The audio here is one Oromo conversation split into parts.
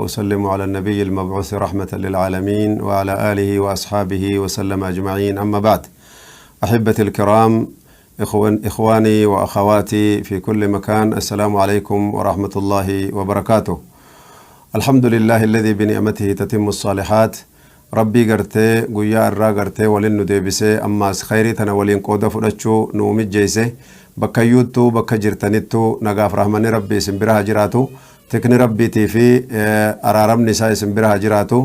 وأسلم على النبي المبعوث رحمة للعالمين وعلى آله وأصحابه وسلم أجمعين. أما بعد، أحبتي الكرام، إخواني وأخواتي في كل مكان، السلام عليكم ورحمة الله وبركاته. الحمد لله الذي بنعمته تتم الصالحات. Rabbii gartee guyyaa irraa gartee waliin nu deebisee, ammaas khayrii tana waliin qooda fudhachuu nu mijjeesse, bakkayyuuttuu bakka jirtanittuu nagaaf rahmanni Rabbii isin bira haa jiraatu. Tikni Rabbiitii fi araaramni isaa isin bira haa jiraatu.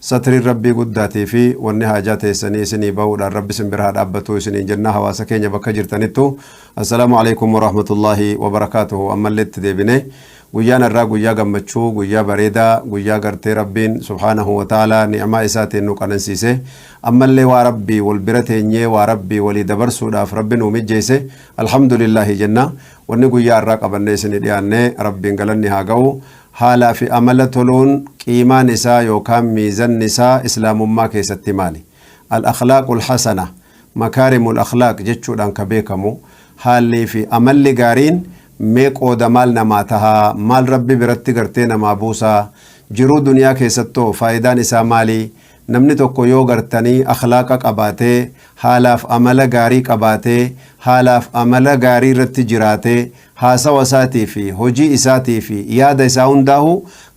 Satriin Rabbii guddaatii fi wanni haajaa teessanii isinii bahuudhaan Rabbi isin bira haa dhaabbatu isiniin jenna. Hawaasa keenya bakka jirtanittu, assalaamu alaikum warahmatullaahi wabarakaatuhu. Ammallee itti deebine. Guyyaan irraa guyyaa gammachuu, guyyaa bareedaa, guyyaa gartee Rabbiin subhaanahu wa ta'aalaa ni'amaa isaatiin nu qanansiise. Ammallee waa Rabbii wal bira teenyee waa Rabbii walii dabarsuudhaaf Rabbi nu mijjeesse, alhamdulillaahi jenna. Wanni guyyaa irraa qabannee isinii dhiyaannee, Rabbiin galanni haa ga'u, haalaa fi amala toluun qiimaan isaa yookaan miizanni isaa Islaamummaa keessatti maali? Al-akhlaaqul hasana, makaarimul akhlaaq jechuudhaan ka beekamu, haallii fi amalli gaariin mee qooda maal namaa tahaa? Maal Rabbi biratti gartee namaa buusaa? Jiruu duniyaa keessattoo faayidaan isaa maali? Namni tokko yoo gartanii akhlaaqa qabaatee, haalaaf amala gaarii qabaatee, haalaaf amala gaarii irratti jiraatee, haasawa isaatii fi hojii isaatii fi yaada isaa hundaahu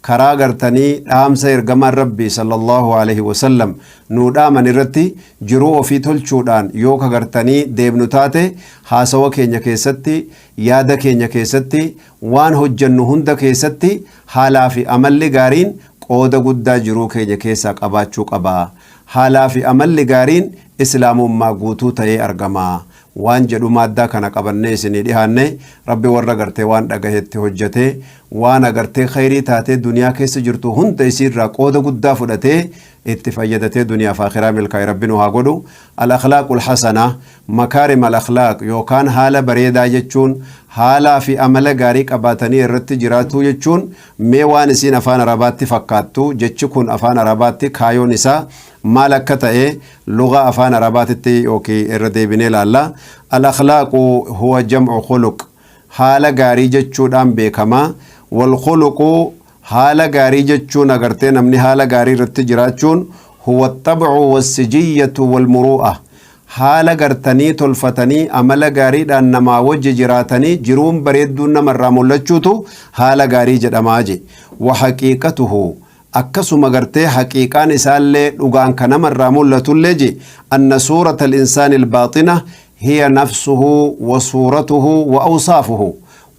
karaa gartanii dhaamsa ergamaan Rabbii sallallahu alaihi wasallam nuu dhaaman irratti jiruu ofii tolchuudhaan yoo ka gartanii deemnu taate, haasawa keenya keessatti, yaada keenya keessatti, waan hojjennu hunda keessatti haalaa fi amalli gaariin qooda guddaa jiruu keenya keessaa qabaachuu qaba. Haalaa fi amalli gaariin Islaamummaa guutuu ta'ee argama waan jedhu maaddaa kana qabannee isinii dhihaanne. Rabbi warra gartee waan dhagahetti hojjetee, waan agartee khayrii taatee duniyaa keessa jirtu hunda isiirraa qooda guddaa fudhatee itti fayyadatee duniyaa fi akhiraa milkaa'e Rabbi nu haa godhu. Al-akhlaaqul hasana, makaarim al-akhlaaq yookaan haala bareedaa jechuun, haalaa fi amala gaarii qabaatanii irratti jiraatu jechuun, mee waan isiin afaan Arabaatti fakkaattu, jechi kun afaan Arabaatti kaayoon isaa maal akka ta'e lugaa afaan Arabaatitti yookiin irra deebinee ilaalla. Al-akhlaaqu huwa jam'u khuluq, haala gaarii jechuudhaan beekama. Wal khuluqu, haala gaarii jechuun, agartee namni haala gaarii irratti jiraachuun, huwa xabcu wassijiyyatu walmuru'a, haala gartanii tolfatanii amala gaariidhaan namaa wajji jiraatanii jiruun bareedduun namarraa mul'achuutu haala gaarii jedhamaa je. Wa haqiiqatuhu, akkasuma gartee haqiiqaan isaallee dhugaan ka namarraa mul'atullee je, anna suurata al-insaani al-baaxina hiya nafsuhu wa suuratuhu wa awsaafuhu.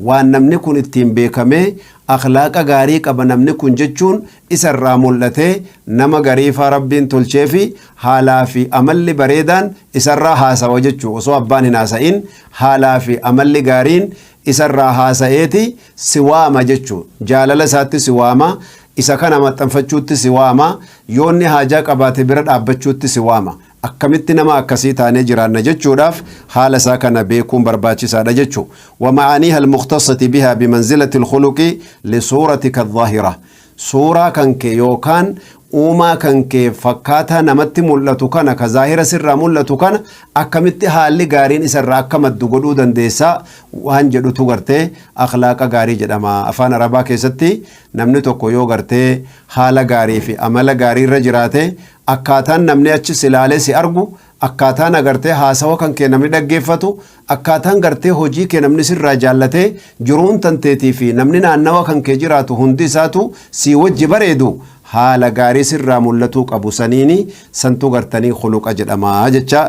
Waan namni kun ittiin beekamee, akhlaaqa gaarii qaba namni kun jechuun isarraa mul'atee, nama gariifaa Rabbiin tolchee fi haalaa fi amalli bareedaan isarraa haasawa jechuu. Osoo abbaan hin haasa'in haalaa fi amalli gaariin isarraa haasa'eeti si waama jechuu. Jaalala isaatti si waama, isa kana maxxanfachuutti si waama, yoonni haajaa qabaate bira dhaabbachuutti si waama. Akkamitti nama akkasii taanee jiraanna jechuudhaaf haala isaa kana beekuun barbaachisaadha jechuu. ومعانيها المختصة بها بمنزلة الخلق لصورتك الظاهرة, suuraa kan kee yookaan uumaa kan kee fakkaataa namatti mul'atu kana, ka zaahira sirraa mul'atu kana, akkamitti haalli gaariin isarraa akka maddu godhuu dandeessaa waan jedhutu gartee akhlaaqa gaarii jedhama. Afaan Arabaa keessatti namni tokko yoo gartee haala gaarii fi amala gaarii irra jiraate, akkaataan namni achi si ilaalee si argu, akkaataan agartee haasawa kan kee namni dhaggeeffatu, akkaataan gartee hojii kee namni sirraa jaallatee jiruun tanteetii fi namni naannawa kan kee jiraatu hundi isaatu si wajji bareedu, haala gaarii sirraa mul'atuu qabu saniini santuu gartanii khuluqa jedhama jecha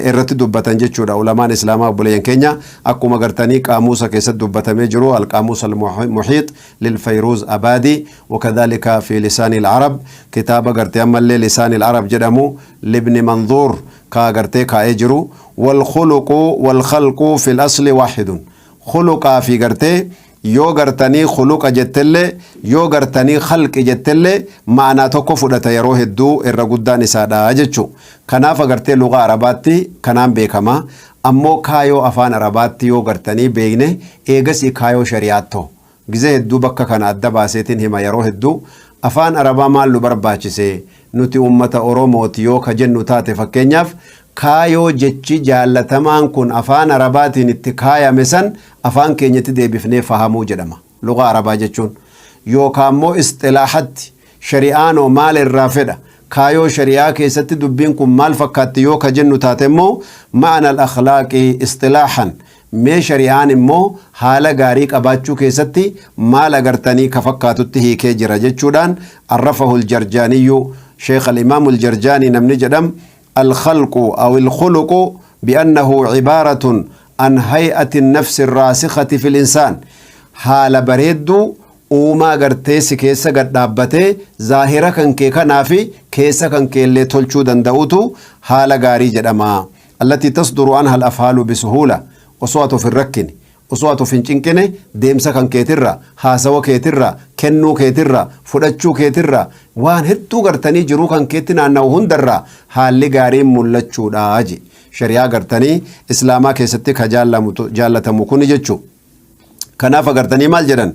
irratti dubbatan jechuudha ulamaan Islaamaa, obboleeyyan keenya. Akkuma gartanii qaamuusa keessatti dubbatamee jiru, القاموس المحيط للفيروز أبادي، وكذلك في لسان العرب، kitaaba gartee ammallee لسان العرب jedhamu لابن منظور kaa gartee kaa'ee jiru. والخلق والخلق في الأصل واحد. Khuluqaa fi gartee yoo gartanii khuluqa jettellee, yoo gartanii khalqi jettellee, ma'anaa tokko fudhata yeroo hedduu irra guddaan isaadha jechuu. Kanaaf agartee lugaa Arabaatti kanaan beekama. Ammoo kaayoo afaan Arabaatti yoo gartanii beekne, eegasii kaayoo shari'aattoo gizee hedduu bakka kana adda baaseetiin hima. Yeroo hedduu afaan Arabaa maal nu barbaachise nuti ummata Oromooti yoo ka jennu taate, fakkeenyaaf kaayoo jechi jaallatamaan kun afaan Arabaatiin itti kaayame san afaan keenyatti deebifnee fahamuu jedhama lugaa Arabaa jechuun. Yookaan immoo isxilaaxatti shari'aanoo maal irraa fedha, kaayoo shari'aa keessatti dubbiin kun maal fakkaatti yoo ka jennu taate immoo, معنى الأخلاق اصطلاحا, mee shari'aan immoo haala gaarii qabaachuu keessatti maal agartanii ka fakkaatutti hiikee jira jechuudhaan, عرفه الجرجاني, شيخ الإمام الجرجاني namni jedham, الخلق أو الخلق بأنه عبارة عن هيئة النفس الراسخة في الإنسان, haala bareedduu uumaa gartee si keessa gad dhaabbatee zaahira kan kee kanaa fi keessa kan kee illee tolchuu danda'utu haala gaarii jedhama. التي تصدر عنها الأفعال بسهولة, osoo ati of hin rakkine, osoo ati of hin cinqine, deemsa kan keetirra, haasawa keetirra, kennuu keetirra, fudhachuu keetirra, waan hedduu gartanii jiruu kan keetti naanna'u hundarra haalli gaariin mul'achuudha je shari'aa gartanii islaamaa keessatti ka jaallatamu kuni jechuu. Kanaaf agartanii maal jedhan?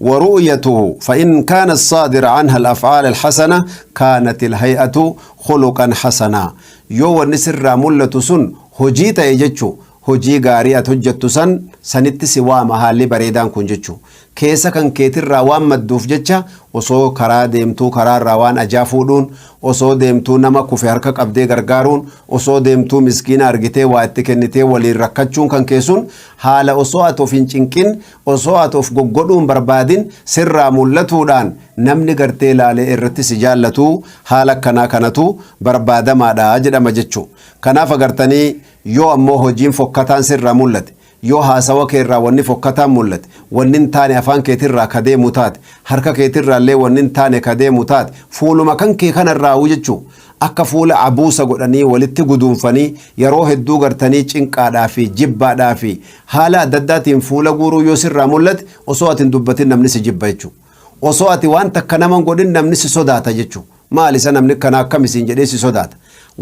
ورؤيته فإن كان الصادر عنها الأفعال الحسنة كانت الهيئة خلقا حسنا, yoo wanni sirraa mul'atu sun hojii ta'e jechuu, hojii gaarii ati hojjettu san sanitti si waama haalli bareedaan kun jechuu. Keessa kan keetirraa waan madduuf jecha, osoo karaa deemtuu karaarraa waan ajaa fuudhuun, osoo deemtuu nama kufe harka qabdee gargaaruun, osoo deemtuu miskiina argitee waa itti kennitee waliin rakkachuun kan keessun haala osoo ati of hin cinqin, osoo ati of goggodhuun barbaadin sirraa mul'atuudhaan namni gartee laalee irratti si jaallatu, haala akkanaa kanatu barbaadamaadha jedhama jechuu. Kanaaf agartanii, yoo ammoo hojiin fokkataan sirraa mul'ate, yoo haasawa keerraa wanni fokkataan mul'ate, wanni hin taane afaan keetirraa ka deemu taate, harka keetirraa illee wanni hin taane ka deemu taate, fuuluma kan kee kanarraa jechuu, akka fuula abuusa godhanii walitti guduunfanii yeroo hedduu gartanii cinqaadhaa fi jibbaadhaa fi haala adda addaatiin fuula guuruu yoo sirraa mul'ate, osoo ati hin dubbatin namni si jibba jechuu. Osoo ati waan takka nama hin godhin namni si sodaata jechuu. Maal isa namni kana akkam isiin jedhee si sodaata.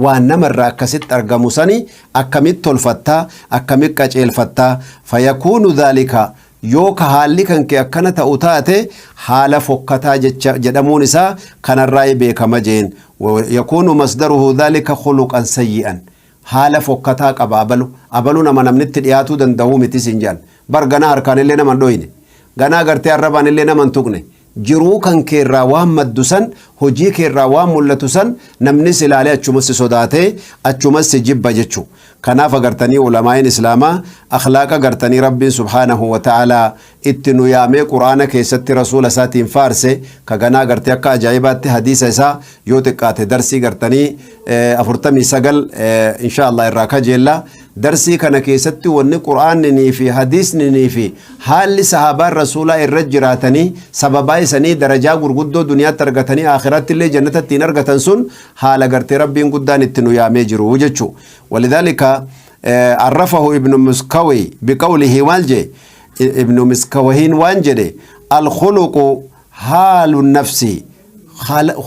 Waan namarraa akkasitti argamu sani akkamitti tolfattaa, akkamitti qaceelfattaa? فيكون ذلك, yoo ka haalli kan kee akkana ta'u taate, haala fokkataa jecha jedhamuun isaa kanarraa beekama jeen. يكون مصدره ذلك خلقا سيئا, haala fokkataa qaba abalu, abalu nama namnitti dhiyaatuu danda'uu miti sin jedhan bar. Ganaa harkaan illee nama hin dhoyne, ganaa gartee arrabaan illee nama hin tuqne, jiruu kan keerraa waan maddu san, hojii keerraa waan mul'atu san, namni si ilaalee achumas si sodaatee achumas si jibba jechuu. Kanaaf agartanii, ulamaa'iin islaamaa akhlaaqa gartanii Rabbiin سبحانه وتعالى itti nu yaamee Quraana keessatti rasuula isaatiin faarse, ka ganaa gartee akka ajaa'ibaatti hadiisa isaa yoo xiqqaate darsii gartanii 49 insha Allah irraa kajeella. Darsii kana keessatti wanni Qur'aaninii fi hadiisninii fi haalli sahaabaan rasuulaa irra jiraatanii sababaa isanii darajaa gurguddoo duniyaatti argatanii akhiratti illee jannata ittiin argatan sun haala gartee Rabbiin guddaan itti nu yaamee jiru jechuu. ولذلك عرفه ابن مسكوي بقوله, والجي ابن مسكوهين وانجدي, الخلق حال النفس,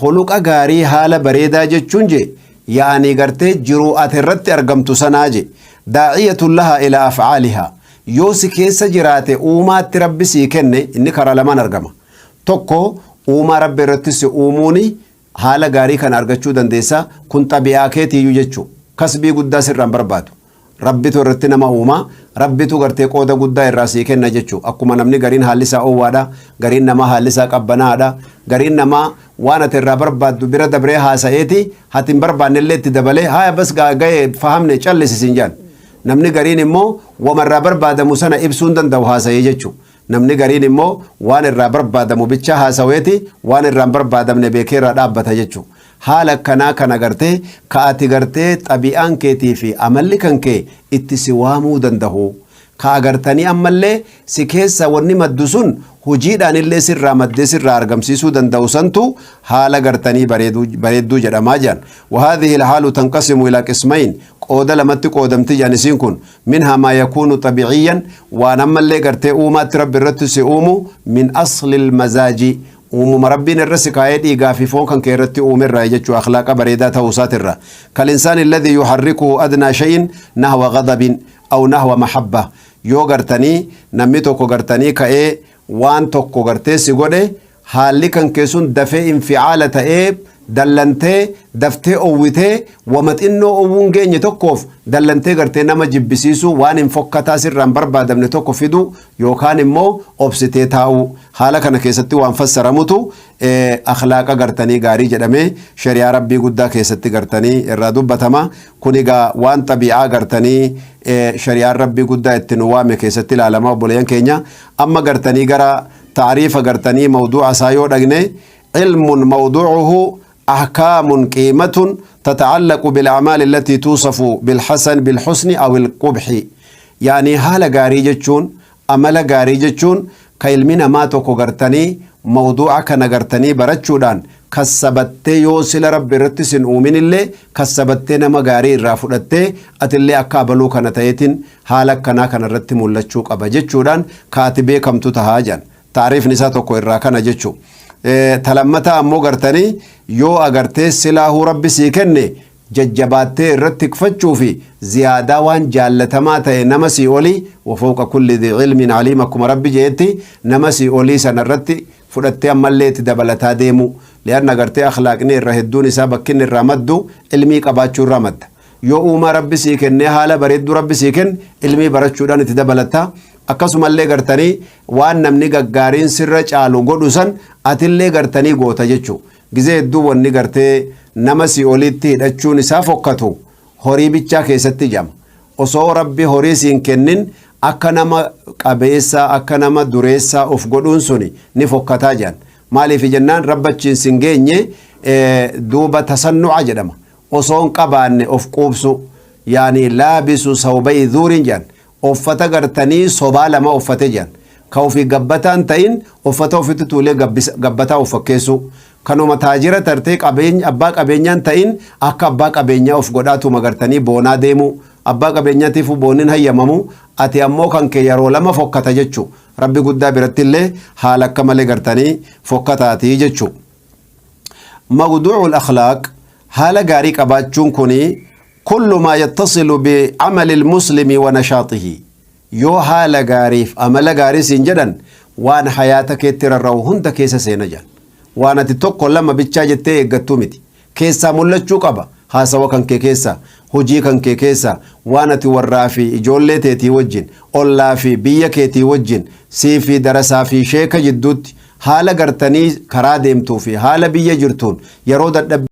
خلق gaarii, haala bareedaa jechuun je, yaani gartee jiruu ati irratti argamtu sanaa je, داعية لها إلى أفعالها, yoo si keessa jiraate uumaatti Rabbi sii kenne. Inni karaa lamaan argama. Tokko, uumaa Rabbi irratti si uumuuni haala gaarii kana argachuu dandeessa. Kun xabi'aa keetiiyyuu jechuu, kasbii guddaa sirraan barbaadu. Rabbitu irratti nama uumaa, Rabbitu gartee qooda guddaa irraa sii kenna jechuu. Akkuma namni gariin haalli isaa oowwaadha, gariin namaa haalli isaa qabbanaadha, gariin namaa waan ati irraa barbaaddu bira dabree haasa'eeti hati hin barbaannellee itti dabalee, haya bas ga'ee fahamne callisi siin jedhan. Namni gariin immoo wama irraa barbaadamu sana ibsuu hin danda'u haasa'ee jechuu. Namni gariin immoo waan irraa barbaadamu bicha haasaweeti waan irraa hin barbaadamne beekee irraa dhaabbata jechuu. Haala akkanaa kana gartee ka ati gartee xabi'aan keetii fi amalli kan kee itti si waamuu danda'u, ka agartanii ammallee si keessa wanni maddu sun hojiidhaan illee sirraa maddee sirraa argamsiisuu danda'u santu haala gartanii bareedduu jedhamaa jedhan. وهذه الحال تنقسم إلى قسمين, qooda lamatti qoodamti jedhan isiin kun. منها ما يكون طبيعيا, waan ammallee gartee uumaatti Rabbi irratti si uumu, من أصل المزاج, uumuma Rabbiin irra si kaayee dhiigaa fi foon kan kee irratti uumerraa jechuu, akhlaaqa bareedaa ta'uu isaatirra. كالإنسان الذي يحركه أدنى شيء نحو غضب أو نحو محبة, yoo gartanii namni tokko gartanii ka'ee waan tokko gartee si godhe, haalli kan kee sun dafee inficaala ta'ee Dallantee daftee owwitee, wama xinnoo owwuun geenye tokkoof dallantee gartee nama jibbisiisuu, waan hin fokkataa sirraan barbaadamne tokko fiduu, yookaan immoo obsitee taa'uu, haala kana keessatti waan fassaramutu akhlaaqa gartanii gaarii jedhamee shari'aa Rabbii guddaa keessatti gartanii irraa dubbatama. Kun egaa waan xabi'aa gartanii shari'aan Rabbii guddaa itti nu waame keessatti ilaalama, obboleeyyan keenya. Amma gartanii gara taariifa gartanii mawduu'a isaa yoo dhagne, علم موضوعه أحكام قيمة تتعلق بالأعمال التي توصف بالحسن بالحسن أو القبح. يعني haala gaarii jechuun, amala gaarii jechuun, ka ilmi namaa tokko gartanii mawduu'a kana gartanii barachuudhaan kassabattee, yoo sila Rabbi irratti sin uuminillee kassabattee, nama gaarii irraa fudhattee, atillee akka abaluu kana ta'eetiin haala akkanaa kana irratti mul'achuu qaba jechuudhaan kaati beekamtu tahaa jedhan. Taariifni isaa tokko irraa kana jechuu. Talammataa ammoo gartanii yoo agartee silaahuu Rabbi sii kenne, jajjabaattee irratti tikfachuu fi ziyaadaa waan jaallatamaa ta'e nama sii olii, وفوق كل ذي علم عليم, akkuma Rabbi jeetti, nama sii olii sana irratti fudhattee ammallee itti dabalataa deemu. Li'anna agartee akhlaaqni irra hedduun isaa bakkinni irraa maddu ilmii qabaachuu irraa madda. Yoo uumaa Rabbi sii kennee, haala bareedduu Rabbi sii kenne, ilmii barachuudhaan itti dabalatta. Akkasumallee gartanii waan namni gaggaariin sirra caalu godhu san atillee gartanii goota jechuu. Gizee hedduu wanni gartee nama si olitti hidhachuun isaa fokkatu horii bichaa keessatti jama. Osoo Rabbi horii siin kennin akka nama qabeessaa, akka nama dureessaa of godhuun suni ni fokkataa jedhan. Maaliif jennaan, rabbachiin sin geenye. Duuba tasannu'a jedhama, osoo hin qabaanne of quubsu. يعني لابس ثوبي زور jedhan, uffata gartanii sobaa lama uffate jedhan, ka ofii gabbataan ta'in uffata ofitti tuulee gabbataa of fakkeessu, kanuma taajira tartee qabeenya abbaa qabeenyaan ta'in akka abbaa qabeenyaa of godhaatuma gartanii boonaa deemu. Abbaa qabeenyaatiif booniin hayyamamu, ati ammoo kan kee yeroo lama fokkata jechuu. Rabbi guddaa biratti illee haala akka malee gartanii fokkataatii jechuu. موضوع الأخلاق, haala gaarii qabaachuun kuni, كل ما يتصل بعمل المسلم ونشاطه. Yoo haala gaariif amala gaarii siin jedhan, waan hayaata keetti rarra'u hunda keessa seena jedhan. Waan ati tokko lama bichaa jettee eeggattuu miti, keessaa mul'achuu qaba. Haasawa kan kee keessa, hojii kan kee keessa, waan ati warraa fi ijoollee teetii wajjin, ollaa fi biyya keetii wajjin, sii fi darasaa fi sheeka jidduutti, haala gartanii karaa deemtuu fi haala biyya jirtuun yeroo dadhabbii.